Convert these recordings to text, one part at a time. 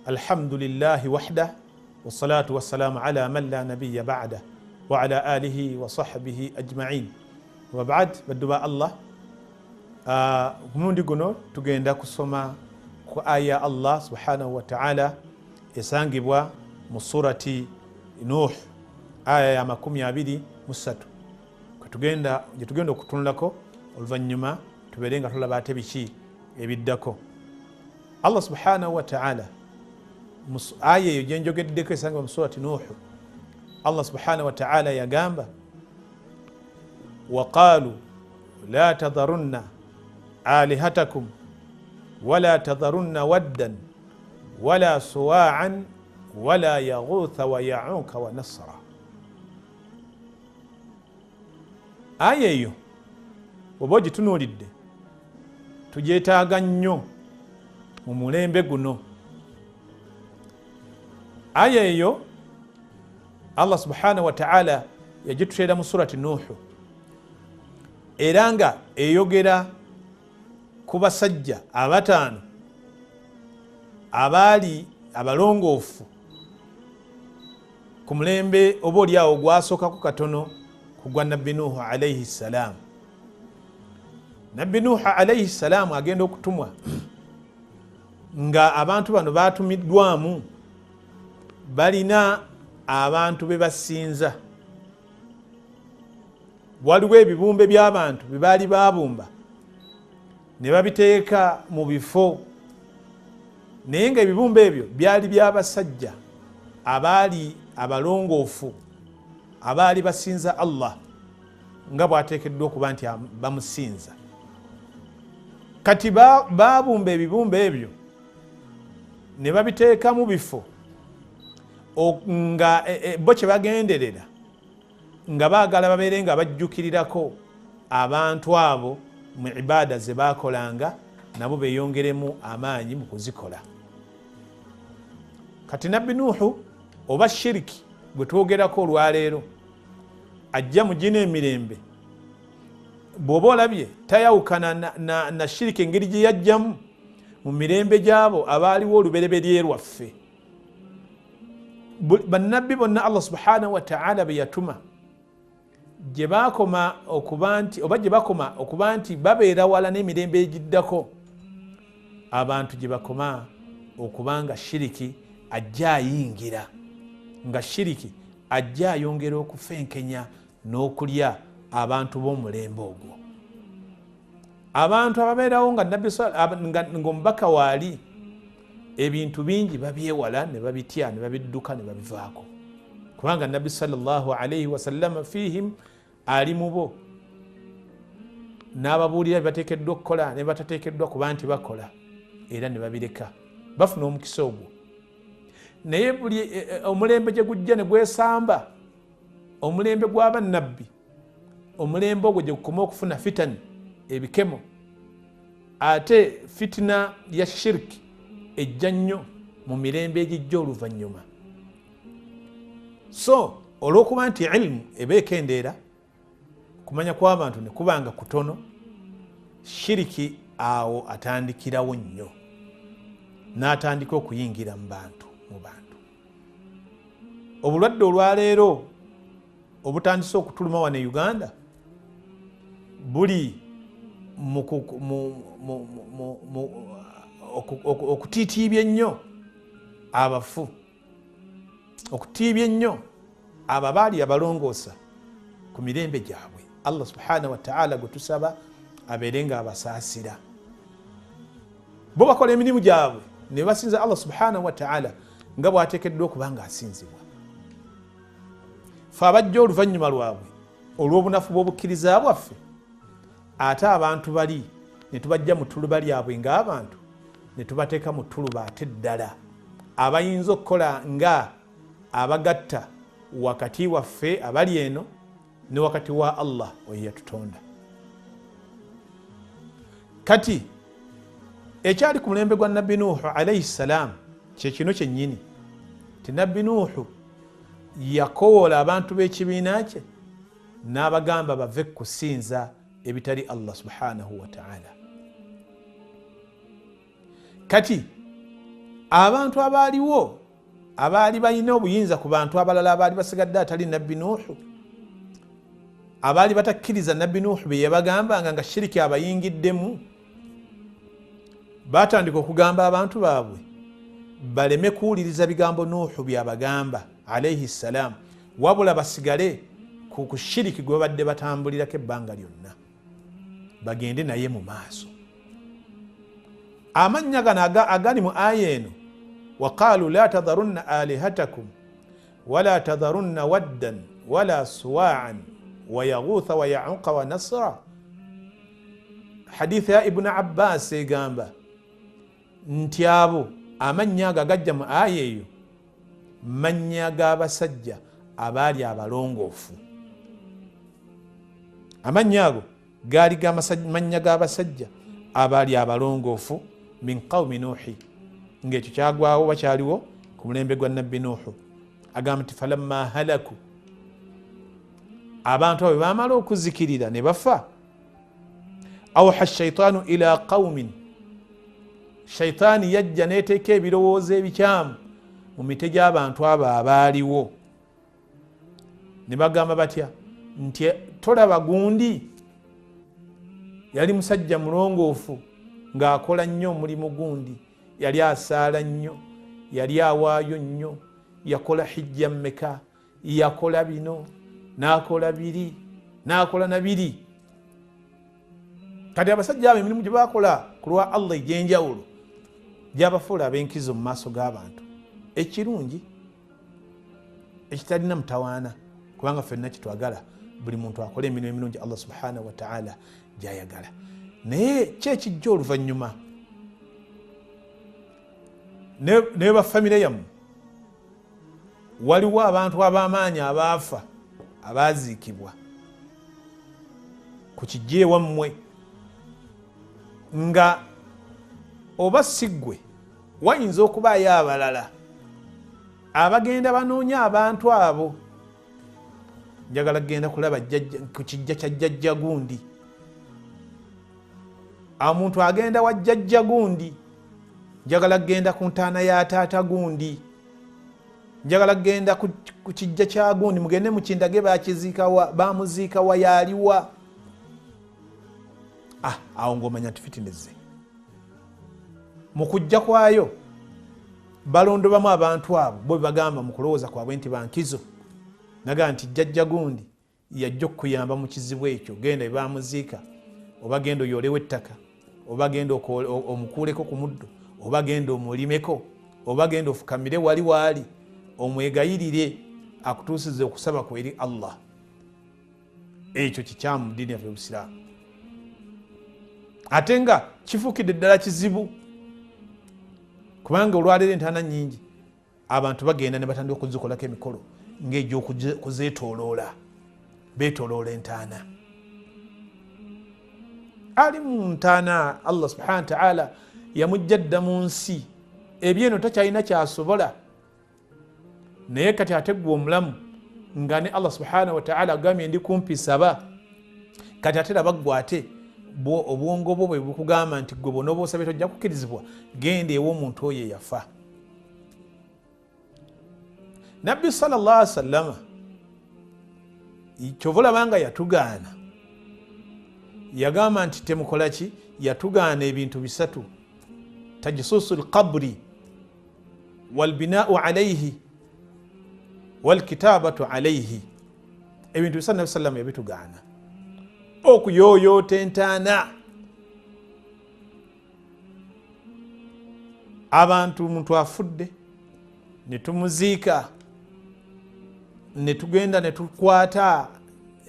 Alhamdulillahi wahdah wassalatu wassalamu ala man la nabiyya ba'da wa ala alihi wa sahbihi ajma'in. Wa ba'd, baddu ba Allah. Omulundi guno tugenda kusoma ku aya Allah subhanahu wa ta'ala esangibwa mu surati Nuh, aya ya 23. Gye tugenda okutunulako oluvannyuma tubeere nga tulaba ate biki ebiddako. Allah subhanahu wa ta'ala aya eyo gye njogeddeko esangibwa mu surati Nuh, Allah subhanahu wa ta'ala yagamba waqalu la tadharunna alihatakum wala tadharunna waddan wala suwa'an wala yaghutha wa ya'uka wa nasra. Aya eyo oba ogitunuulidde tugyetaaga nnyo mu mulembe guno. Aya eyo Allah subhanahu wa ta'ala yagituteera mu surati Nuhu, era nga eyogera ku basajja abataano abaali abalongoofu ku mulembe oba oliawo gwasookako katono ku gwa Nabbi Nuhu alayhi ssalam. Nabbi Nuhu alayhi ssalam agenda okutumwa nga abantu bano batumiddwamu balina abantu be basinza. Waliwo ebibumbe by'abantu bye baali baabumba ne babiteeka mu bifo, naye nga ebibumbe ebyo byali by'abasajja abaali abalongoofu abaali basinza Allah nga bw'ateekeddwa okuba nti bamusinza. Kati baabumba ebibumbe ebyo ne babiteeka mu bifo nga bo kye bagenderera nga baagala babeere nga bajjukirirako abantu abo mu ibaada ze baakolanga nabo beeyongeremu amaanyi mu kuzikola. Kati Nabbi Nuhu oba shiriki gwe twogerako olwaleero ajja mu gino emirembe, bw'oba olabye tayawukana na shiriki engeri gye yajjamu mu mirembe gy'abo abaaliwo olubereberye lwaffe. Bannabbi bonna Allah subhanahu wa ta'ala be yatuma gye bakoma okuba nti oba gye bakoma okuba nti babeera wala n'emirembe egiddako, abantu gye bakoma okuba nga shiriki ajja ayingira, nga shiriki ajja ayongera okufenkenya n'okulya abantu b'omulembe ogwo. Abantu ababeerawo nga Nabbi ng'omubaka waali, ebintu bingi babyewala ne babitya ne babidduka ne babivaako, kubanga Nabbi sallallahu alayhi wasallam fihim ali mu bo, n'ababuulira bye bateekeddwa okukola ne batateekeddwa kuba nti bakola era ne babireka, bafuna omukisa ogwo. Naye buli omulembe gye gujja ne gwesamba omulembe gw'abannabbi, omulembe ogwo gye gukoma okufuna fitani, ebikemo, ate fitina ya shiriki ejja nnyo mu mirembe egijja oluvannyuma. So olw'okuba nti ilimu eba ekendeera, kumanya kw'abantu ne kubanga kutono, shiriki awo atandikirawo nnyo n'atandika okuyingira mu bantu. Obulwadde olwaleero obutandise okutuluma wano e Uganda buli okutiitiibya ennyo abafu, okutiibya ennyo abo abaali abalongoosa ku mirembe gyabwe. Allah subhanahu wa ta'ala gwe tusaba abeere nga abasaasira. Bo bakola emirimu gyabwe ne basinza Allah subhanahu wa ta'ala nga bw'ateekeddwa okuba nga asinzibwa. Ffe abajja oluvannyuma lwabwe olw'obunafu bw'obukkiriza bwaffe, ate abantu bali ne tubajja mu ttuluba lyabwe ng'abantu ne tubateeka mu ttuluba ate ddala abayinza okukola nga abagatta wakati waffe abali eno ne wakati wa Allah oyo yatutonda. Kati ekyali ku mulembe gwa Nabbi Nuhu alayhi ssalam kye kino kyennyini, ti Nabbi Nuhu yakowoola abantu b'ekibiina kye n'abagamba bave kusinza ebitali Allah subhanahu wa ta'ala. Kati Abantu abaaliwo abaali balina obuyinza ku bantu abalala abaali basigadde atali Nabbi Nuuhu, abaali batakkiriza Nabbi Nuuhu bye yabagambanga nga shiriki abayingiddemu, batandika okugamba abantu baabwe baleme kuwuliriza bigambo Nuuhu byabagamba alaihi ssalam, wabula basigale ku shiriki gwe babadde batambulirako ebbanga lyonna, bagende naye mu maaso. Amannya gano agali mu aya eno, waqaalu la tadharunna alihatakum wala tadharunna waddan wala suwaan wayaghutha wayauqa wa nasra. Hadithi ya Ibn Abbas egamba nti abo amannya ago agajja mu aya eyo mannya g'abasajja abaali abalongoofu. Amannya ago gaali mannya g'abasajja abaali abalongoofu min qawmi Nuuhi, ng'ekyo kyagwawo bakyaliwo ku mulembe gwa Nabbi Nuuhu. Agamba nti falamma halaku, abantu abo bamala okuzikirira ne bafa, awha shaitaanu ila qawmin, shaitaani yajja n'eteeka ebirowoozo ebikyamu mu mite gy'abantu abo abaaliwo. Ne bagamba batya nti tolaba gundi yali musajja mulongoofu ng'akola nnyo omulimu gundi, yali asaala nnyo, yali awaayo nnyo, yakola hijja mmeka, yakola bino n'akola biri n'akola na biri. Kati abasajja abo emirimu gye bakola ku lwa Allah egy'enjawulo gyabafuula ab'enkizo mu maaso g'abantu, ekirungi ekitalina mutawaana, kubanga ffenna kitwagala buli muntu akole emirimu emirungi Allah subhanahu wa ta'ala gy'ayagala. Naye ki ekijja oluvannyuma? Ne bafamire yammwe waliwo abantu ab'amaanyi abaafa abaaziikibwa ku kijja ewammwe, nga oba si ggwe wayinza okubaayo abalala abagenda banoonya abantu abo. Njagala kugenda kulaba ku kijja kya jjajja gundi. Omuntu agenda wa jjajja gundi, njagala kugenda ku ntaana ya taata gundi, njagala kugenda ku kijja kya gundi, mugende mukindage bakiziikawa, bamuziikawa, yaliwa. Awo ng'omanya nti fitinezze. Mu kujja kwayo balondobamu abantu abo bo bagamba mu kulowooza kwabwe nti bankizo, naga nti jjajja gundi yajja okukuyamba mu kizibu ekyo, genda ebamuziika, oba genda oyolewo ettaka, oba genda omukuuleko ku muddo, oba genda omulimeko, oba genda ofukamire wali waali omwegayirire akutuusize okusaba kwe eri Allah. Ekyo kikyamu mu ddiini yaffe y'Obusiraamu, ate nga kifuukidde ddala kizibu, kubanga olwaleero entaana nnyingi abantu bagenda ne batandika okuzikolako emikolo ng'egy'okuzeetooloola, beetooloola entaana. Ali mu ntaana Allah subhanahu wa ta'ala yamujja dda mu nsi, ebyeno takyalina kyasobola, naye kati ate ggwe omulamu nga ne Allah subhanahu wa ta'ala agambye ndi kumpi saba, kati ate laba ggwe ate obwongo bwo bwe bukugamba nti ggwe bw'onooba osabye tojja kukkirizibwa, genda ew'omuntu oyo eyafa. Nabbi sallallahu alaihi wasallama kyova olaba nga yatugaana, yagamba nti temukola ki? Yatugaana ebintu bisatu: tajsusu lqabri walbinau alaihi walkitabatu alaihi. Ebintu bisatu Nabbi sallama yabitugaana: okuyooyoota entaana, abantu omuntu afudde ne tumuziika ne tugenda ne tukwata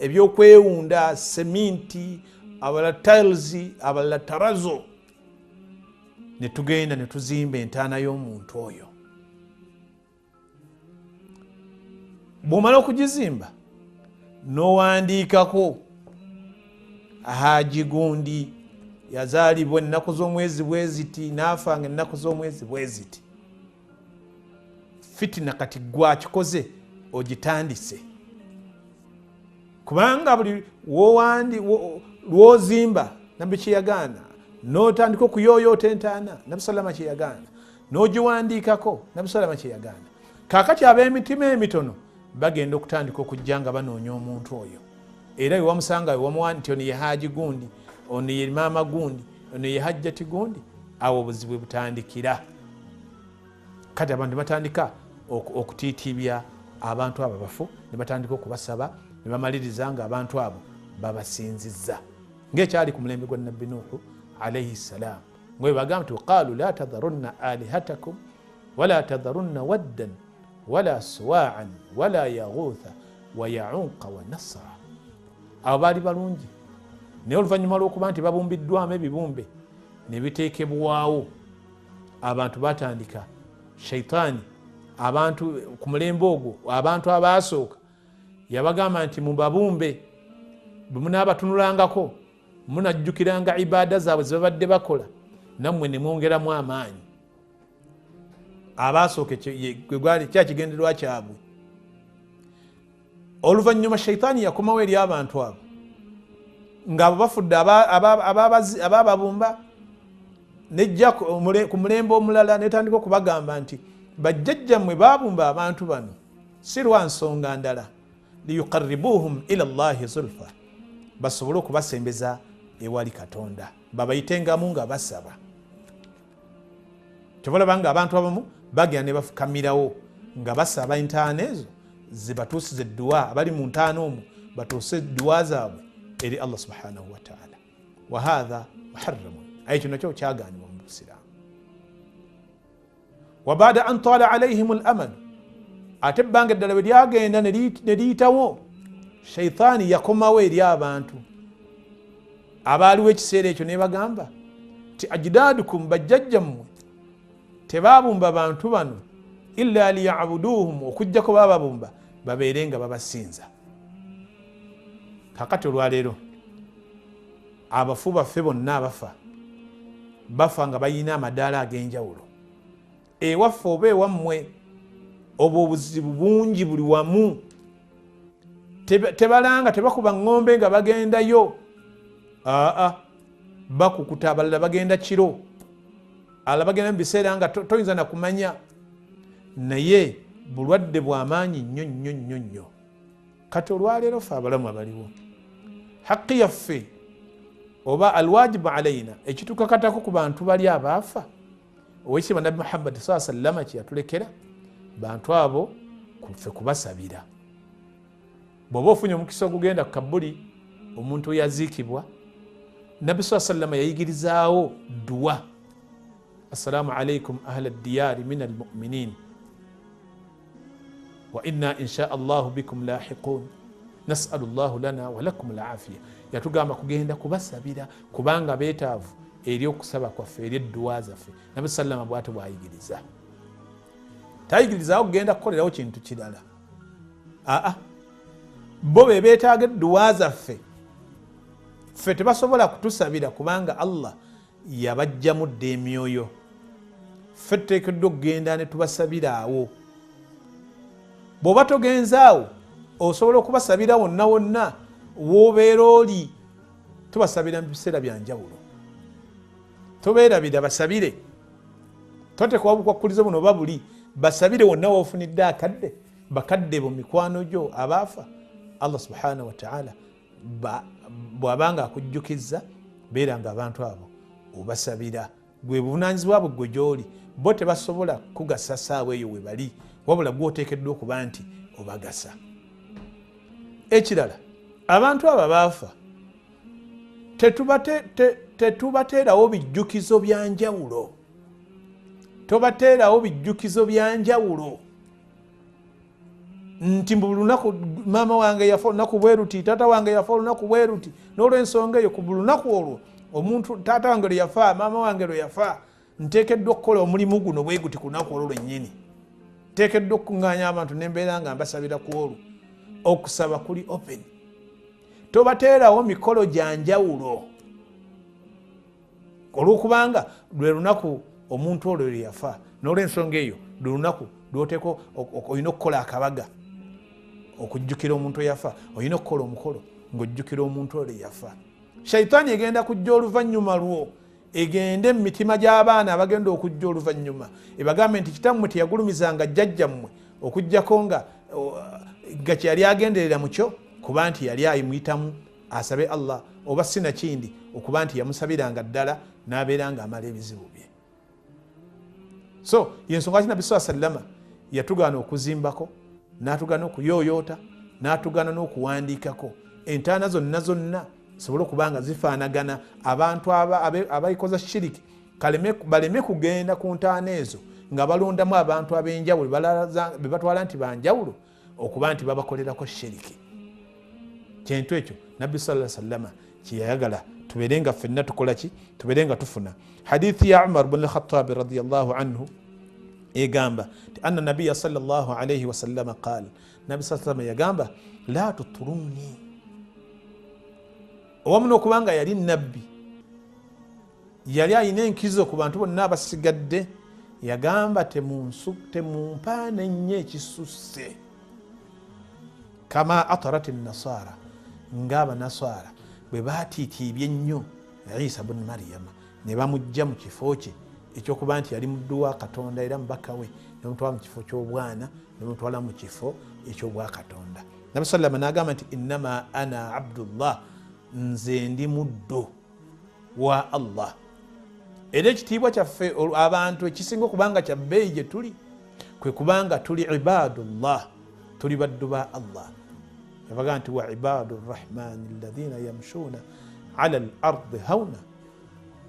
ebyokwewunda, seminti, abalala tiles, abalala tarazo, ne tugenda ne tuzimba entaana y'omuntu oyo. Bw'omala okugizimba n'owandiikako Haji gundi yazaalibwa ennaku z'omwezi bwe ziti, n'afanga ennaku z'omwezi bwe ziti. Fitina kati gwakikoze ogitandise, kubanga buli lwozimba Nabbi kyeyagaana, n'otandika okuyooyoota entaana, Nabbi sallama kyeyagaana, N'ogiwandiikako Nabbi salama kyeyagaana. Kaakati ab'emitima emitono bagenda okutandika okujja nga banoonya omuntu oyo, era wewamusanga wewamuwa nti ono ye Haji gundi, ono ye maama gundi, ono ye Hajjati gundi, awo obuzibu butandikira. Kati abantu batandika okutiitibya abantu abo abafu, ne batandika okubasaba, ne bamaliriza nga abantu abo babasinzizza, ng'ekyali ku mulembe gwa Nabbi Nuuhu alaihi ssalam, nga bagamba nti waqaalu la tadharunna alihatakum wala tadharunna waddan wala suwaan wala yaghutha wa yauqa wa nasra. Abo baali balungi, naye oluvannyuma lw'okuba nti babumbiddwamu ebibumbe ne biteekebwawo, abantu batandika shaitaani. Abantu ku mulembe ogwo, abantu abaasooka yabagamba nti mubabumbe, bwe munaabatunulangako munajjukiranga ibaada zaabwe ze babadde bakola, nammwe ne mwongeramu amaanyi. Abaasooka kyakigendererwa kyabwe. Oluvannyuma shaitaani yakomawo eri abantu abo ng'abo bafudde abababumba, nejja ku mulembe omulala netandika okubagamba nti bajjajjammwe babumba abantu bano si lwa nsonga ndala, liyuqarribuhum ila llahi zulfa, basobole okubasembeza ewali Katonda, babayitengamu nga basaba. Kyobalaba nga abantu abamu bagenda ne bafukamirawo nga basaba entaana ezo zibatuusize edduwa, abali mu ntaana omwo batuuse edduwa zaabwe eri Allah subhanahu wataala. Wahatha muharramun, aye kino kyo kyagaanibwa mu Busiraamu. Wabaada an tala alaihim al amadu, ate ebbanga eddala bwe lyagenda ne liyitawo, shaitaani yakomawo eri abantu abaaliwo ekiseera ekyo ne bagamba nti ajdaadukum, bajjajjammwe tebabumba bantu bano illa liyabuduhum, okujjako bababumba babeere nga babasinza. Kakati olwaleero abafu baffe bonna abafa bafa nga balina amadaala ag'enjawulo. Ewaffe oba ewammwe obwo obuzibu bungi buli wamu. Tebalanga tebakuba ng'ombe nga bagendayo, aa bakukuta, abalala bagenda kiro, abalala bagenda mu biseera nga toyinza na kumanya. Naye bulwadde bw'amaanyi nnyo nnyo nnyo nnyo. Kati olwaleero ffe abalamu abaliwo, haki yaffe oba alwajibu alaina, ekitukakatako ku bantu bali abaafa, owekitiibwa Nabbi Muhammad saa sallama kye yatulekera bantu abo ffe kubasabira. Bw'oba ofunye omukisa ogugenda ku kabuli omuntu eyaziikibwa, Nabbi saa sallama yayigirizaawo dduwa, assalamu alaikum ahla ddiyari min almuminin wa inna insha allahu bikum lahiqun nasalu llahu lana walakum alafiya. Yatugamba kugenda kubasabira kubanga beetaavu eri okusaba kwaffe, eri edduwa zaffe. Nabbi sallama bw'atyo bw'ayigiriza. Tayigirizaawo kugenda kukolerawo kintu kirala, aa bo be beetaaga edduwa zaffe, ffe tebasobola kutusabira kubanga Allah yabajjamu dda emyoyo. Ffe tuteekeddwa okugenda ne tubasabira awo. Bw'oba togenzaawo osobola okubasabira wonna wonna w'obeera oli, tubasabira mu biseera bya njawulo. Tobeerabira, basabire, toteekawo bukwakkulizo buno oba buli, basabire wonna w'ofunidde akadde, bakadde bo mikwano gyo abaafa. Allah subhanahu wataala bw'abanga akujjukizza, beera nga abantu abo obasabira. Gwe buvunaanyizibwa bwe gwe gy'oli, bo tebasobola kugasa ssaawa eyo we bali, wabula gw'oteekeddwa okuba nti obagasa. Ekirala, abantu abo abaafa tetubateerawo bijjukizo bya njawulo, tobateerawo bijjukizo bya njawulo nti buli lunaku maama wange yafa olunaku bwe luti, taata wange yafa olunaku bwe luti. N'olwensonga eyo ku buli lunaku olwo omuntu taata wange lwe yafa, maama wange lwe yafa, nteekeddwa okukola omulimu guno bwe guti ku lunaku olwo lwennyini. Nteekeddwa okukuŋŋaanya abantu ne mbeera nga mbasabira ku olwo. Okusaba kuli open, tobateerawo mikolo gya njawulo olwokubanga lwe lunaku omuntu olwo lwe yafa. N'olwensonga eyo lwe lunaku lw'oteeka olina okukola akabaga okujjukira omuntu eyafa, olina okukola omukolo ng'ojjukira omuntu olwo eyafa. Shaitaani egenda kujja oluvannyuma lwo egende mu mitima gy'abaana abagenda okujja oluvannyuma, ebagambe nti kitammwe teyagulumizanga jjajjammwe okuggyako nga kyeyali agenderera mukyo, kuba nti yali ayimuyitamu asabe Allah, oba sinakindi okuba nti yamusabiranga ddala n'abeera nga amala ebizibu bye. So yensonga ki Nabbi saa sallama yatugaana okuzimbako, n'atugaana okuyooyoota, n'atugaana n'okuwandiikako. Entaana zonna zonna zisobole okuba nga zifaanagana, abantu abayikoza shiriki baleme kugenda ku ntaana ezo nga balondamu abantu ab'enjawulo be batwala nti banjawulo okuba nti babakolerako shiriki. Kintu ekyo Nabbi sallallahu alaihi wasallama kyeyayagala tubeere nga ffenna tukola ki, tubeere nga tufuna. Hadithi ya Umar bun Lkhatabi radiallahu anhu egamba nti anna nabiya sallallahu alaihi wasallama qal, Nabbi saa sallama yagamba la tuturuni, owamu n'okubanga yali nabbi, yali ayina enkizo ku bantu bonna abasigadde, yagamba temumpaane nnyo ekisusse, kama atarat nasara, ng'abanasara bwe baatiitiibye ennyo Isa bun Mariyama ne bamujja mu kifo kye ekyokuba nti yali muddu wa Katonda era mubaka we, ne bamutwala mu kifo ky'obwana, ne bamutwala mu kifo eky'obwakatonda. Nabbi sallama n'agamba nti innama ana abdullah, nze ndi muddu wa Allah. Era ekitiibwa kyaffe abantu ekisinga okubanga kya bbeeyi gye tuli kwe kubanga tuli ibadullah, tuli baddu ba Allah. Yabaga nti wa ibadu rrahmani alladhina yamshuna ala al ardi hauna.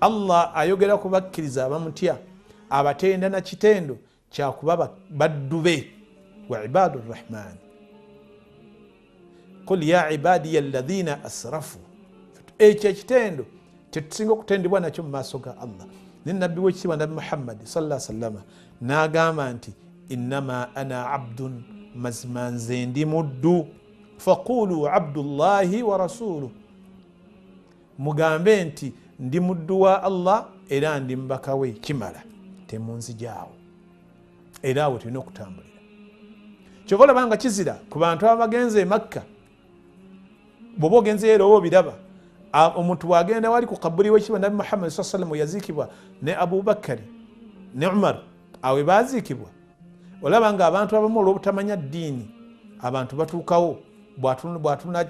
Allah ayogera ku bakkiriza abamutya, abatenda na kitendo kyakuba baddu be. Wa ibadu rrahmani qul ya ibadiya alladhina asrafu. Ekyo ekitendo kyetusinga okutendebwa nakyo mu maaso ga Allah. Ne nabbi w'ekitiibwa Nabbi Muhammadi sallallahu alaihi wasallama n'agamba nti innama ana abdun, mazima nze ndi muddu, faqulu abdullahi wa rasuluh, mugambe nti ndi muddu wa Allah era ndi mubaka we, kimala temunzijaawo. Era awo tulina okutambulira. Kyova olaba nga kizira ku bantu abagenze e Makka, bw'oba ogenzeyo era oba obiraba, omuntu bw'agenda wali ku kaburi w'ekitiibwa Nabbi Muhammad saa sallam weyaziikibwa ne Abubakari ne Umar, awo baziikibwa, olaba nga abantu abamu olw'obutamanya ddiini abantu batuukawo, bw'atunula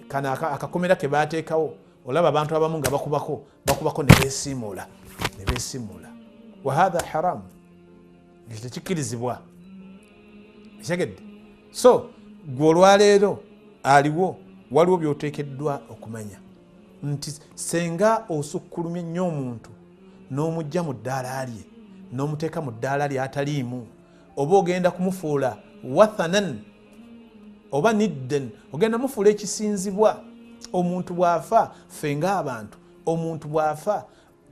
kano akakomera ke baateekawo, olaba abantu abamu nga bakubako ne beesiimuula. Wa hatha haramu, ekyo tekikkirizibwa. Ekitegedde? So gwe olwaleero aliwo waliwo by'oteekeddwa okumanya nti senga osukkulumye nnyo omuntu n'omujja mu ddaala lye n'omuteeka mu ddaala lye ataliimu, oba ogenda kumufuula wathanan oba nidden, ogenda mufuula ekisinzibwa. Omuntu bw'afa, ffe ng'abantu, omuntu bw'afa,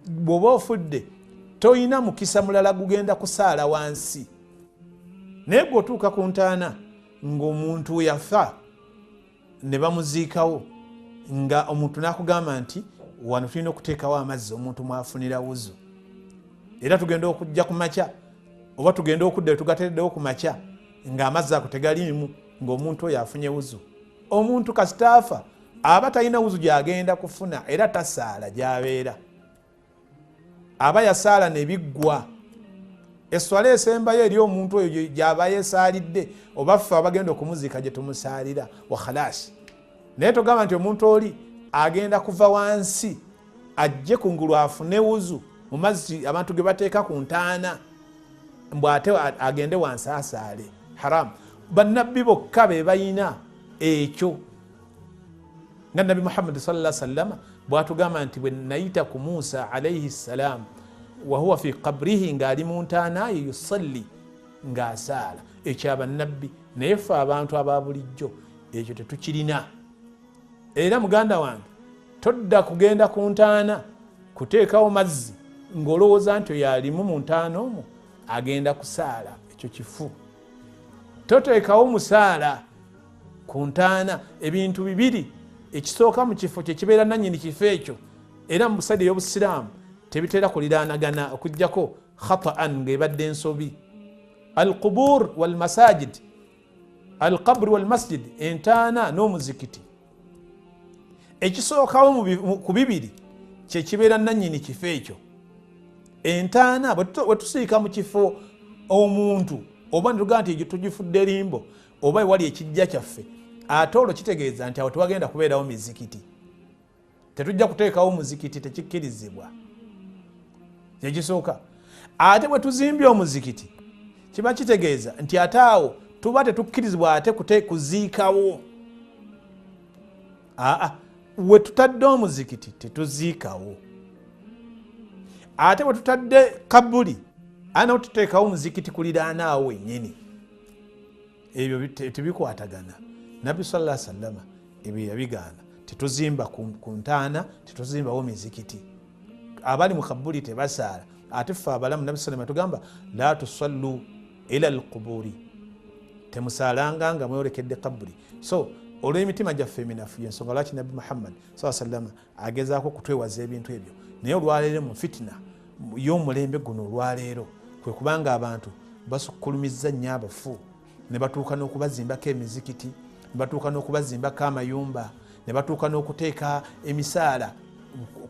bw'oba ofudde toyina mukisa mulala gugenda kusaala wansi. Naye gwe otuuka ku ntaana ng'omuntu yafa ne bamuziikawo, nga omuntu n'akugamba nti wano tulina okuteekawo amazzi omuntu mwafunira wuzu, era tugenda okujja ku makya oba tugenda okudda tugatereddewo ku makya ng'amazzi ago tegaliimu, ng'omuntu oyo afunye wuzu. Omuntu kasita afa aba talina wuzu gy'agenda kufuna, era tasaala gy'abeera, aba yasaala ne biggwa. Esswala esembayo eri omuntu oyo gy'aba yeesaalidde, oba ffe abagenda okumuziika gye tumusaalira, wa khalasi. Naye togamba nti omuntu oli agenda kuva wansi ajje kungulu afune wuzu mu mazzi abantu ge bateeka ku ntaana, mbw ate agende wansi asaale. Haramu. Bannabbi bokka be bayina ekyo, nga Nabbi Muhammadi sallallahu alaihi wasallama bw'atugamba nti bwe nayita ku Musa alaihi ssalam wahuwa fi qabrihi, ng'ali mu ntaana ye yusalli, ng'asaala. Ekyo abannabbi, naye ffe abantu aba bulijjo ekyo tetukirina. Era muganda wange, todda kugenda ku ntaana kuteekawo mazzi ng'olowooza nti oyo alimu mu ntaana omwo agenda kusaala. Ekyo kifu. Toteekawo musaala ku ntaana. Ebintu bibiri, ekisooka mu kifo kye kibeera nannyini kifo ekyo, era mu busaidi ey'obusiraamu tebitera kuliraanagana okuggyako khataan ng'ebadde ensobi. Alqubur walmasajid, alqabru walmasjid, entaana n'omuzikiti. Ekisookawo ku bibiri kyekibeera nannyini kifo ekyo. Entaana bwe tusiika mu kifo omuntu oba ne tugamba nti egyo tugifudde limbo oba ewali ekijja kyaffe, ate olwo kitegeeza nti awo tewagenda kubeerawo mizikiti, tetujja kuteekawo muzikiti, tekikkirizibwa. Kyekisooka. Ate bwe tuzimbye omuzikiti kiba kitegeeza nti ate awo tuba tetukkirizibwa ate kuziikawo. Aa, we tutadde omuzikiti tetuziikawo, ate bwe tutadde kabuli ana tuteekawo omuzikiti kuliraana awo wennyini. Ebyo tebikwatagana. Nabbi sallallahu alaihi wasallama ebyo yabigaana. Tetuzimba ku ntaana, tetuzimbawo mizikiti. Abali mu kabuli tebasaala, ate ffe abalamu Nabbi sallama tugamba la tusallu ila alquburi, temusaalanga nga mweyolekedde kabuli. So olw'emitima gyaffe eminafu yensonga lwaki Nabbi Muhammad sallallahu alaihi wasallama agezaako okutwewaza ebintu ebyo. Naye olwaleero mu fitina y'omulembe guno olwaleero kwe kubanga abantu basukkulumizza nnyo abafu ne batuuka n'okubazimbako emizikiti, ne batuuka n'okubazimbako amayumba, ne batuuka n'okuteeka emisaala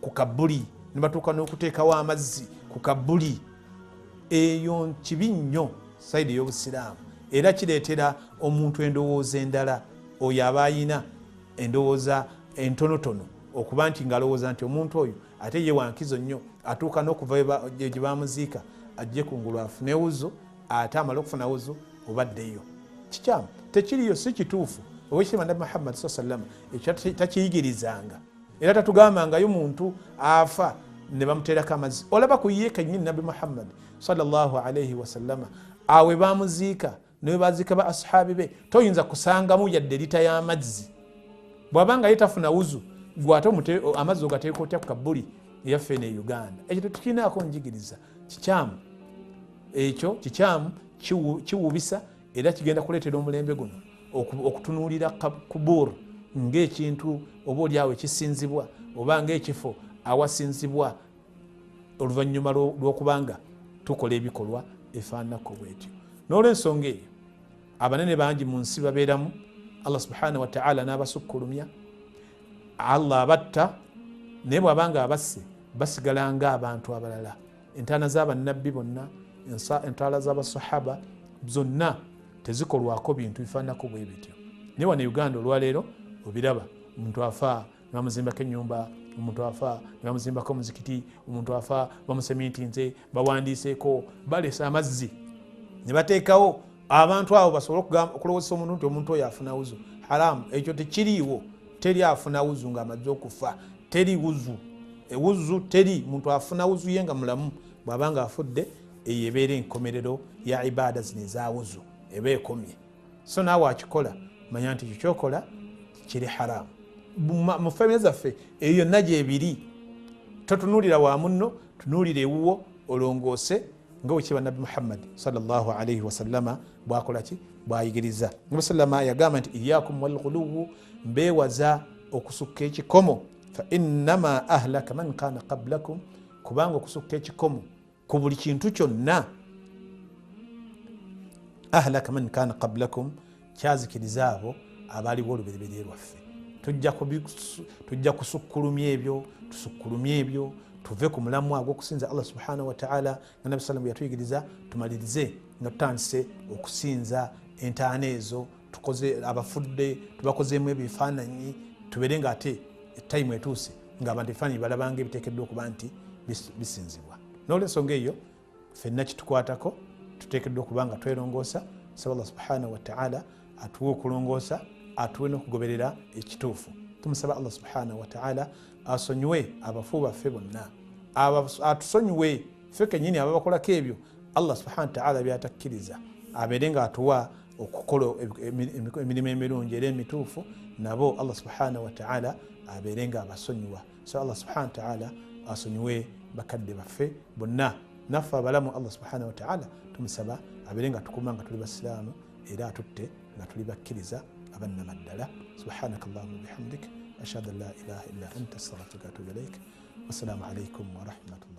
ku kabuli, ne batuuka n'okuteekawo amazzi ku kabuli. Eyo kibi nnyo sayidi y'obusiraamu, era kireetera omuntu endowooza endala. Oyo aba ayina endowooza entonotono okuba nti ng'alowooza nti omuntu oyo ate ye wankizo nnyo, atuuka n'okuva gye bamuziika ajje kungulu afune wuzu, ate amale okufuna wuzu obaddeyo. Kikyamu, tekiriyo, si kituufu. Owekitiibwa Nabbi Muhammad sallallahu alaihi wasallam ekyo takiyigirizanga, era tatugambangayo muntu afa ne bamuteerako amazzi. Olaba ku ye kennyini Nabbi Muhammad sallallahu alaihi wasallama awe bamuziika ne baziika ba ashabi be, toyinza kusangamu yadde lita y'amazzi. Bw'abanga ye tafuna wuzu, gwe ate amazzi ogateeka otya ku kabuli eyaffe ne Uganda? Ekyo tetukirinaako njigiriza, kikyamu. Ekyo kikyamu, kiwubisa, era kigenda kuleetera omulembe guno okutunuulira kubur ng'ekintu oba oliawo ekisinzibwa oba ng'ekifo awasinzibwa oluvannyuma lw'okubanga tukola ebikolwa efaananako bwetyo. N'olwensonga eyo abanene bangi mu nsi babeeramu, Allah subhanahu wa ta'ala n'abasukkulumya, Allah abatta, naye bw'abanga abasse basigala ng'abantu abalala. Entaana z'abannabbi bonna, entaana z'abasahaba zonna tezikolwako bintu bifaananako bwe bityo. Naye wano e Uganda olwaleero obiraba, omuntu afa ne bamuzimbako ennyumba, omuntu afa ne bamuzimbako omuzikiti, omuntu afa bamusemintinze, bawandiiseeko, baleese amazzi ne bateekawo abantu abo basobole okulowoozesa omuntu nti omuntu oyo afuna wuzu. Haramu, ekyo tekiriiwo. Teri afuna wuzu ng'amaze okufa, teri wuzu. Ewuzu teri muntu afuna wuzu ye nga mulamu. Bw'abanga afudde eyo ebeera enkomerero ya ibaada zino eza wuzu, eba ekomye. So naawe akikola manya nti ekyo kyokola kiri haramu. Mu famire zaffe eyo yonna gyebiri. Totunuulira wa munno, tunuulira ewuwo olongoose nga bwe kiba Nabbi Muhammad sallallahu alaihi wasallama bwakola ki, bwayigiriza. Nabbi sallama yagamba nti iyakum walghuluwu, mbeewaza okusukka ekikomo, fa innama ahlaka man kana qablakum, kubanga okusukka ekikomo ku buli kintu kyonna ahlaka man kana qablakum, kyazikiriza abo abaaliwo olubereberye lwaffe. Tujja kusukkulumya ebyo, tusukkulumye ebyo, tuve ku mulamwa agw'okusinza Allah subhanahu wa ta'ala nga Nabbi sallam yatuyigiriza, tumalirize nga tutandise okusinza entaana ezo, tukoze abafudde tubakozeemu ebifaananyi, tubeere nga ate tayimu etuuse ng'abantu ebifaananyi balabanga ebiteekeddwa okuba nti bisinzibwa. N'olwensonga eyo ffenna kitukwatako, tuteekeddwa okuba nga twerongoosa. Saba Allah subhanahu wa ta'ala atuwe okulongoosa, atuwe n'okugoberera ekituufu. Tumusaba Allah subhanahu wa ta'ala asonyiwe abafu baffe bonna, atusonyiwe ffe kennyini ababakolako ebyo Allah subhanahu wa ta'ala byatakkiriza, abeere nga atuwa okukola emirimu emirungi era emituufu, nabo Allah subhanahu wa ta'ala abeere nga abasonyiwa. So Allah subhanahu wa ta'ala asonyiwe bakadde baffe bonna, naffe abalamu Allah subhanahu wa ta'ala tumusaba abeere nga tukuma nga tuli basiraamu era atutte nga tuli bakkiriza abannamaddala. Subhanaka allahumma bihamdik, ashhadu an la ilaha illa anta, astaghfiruka wa atubu ilaik. Wassalamu alaikum warahmatullahi.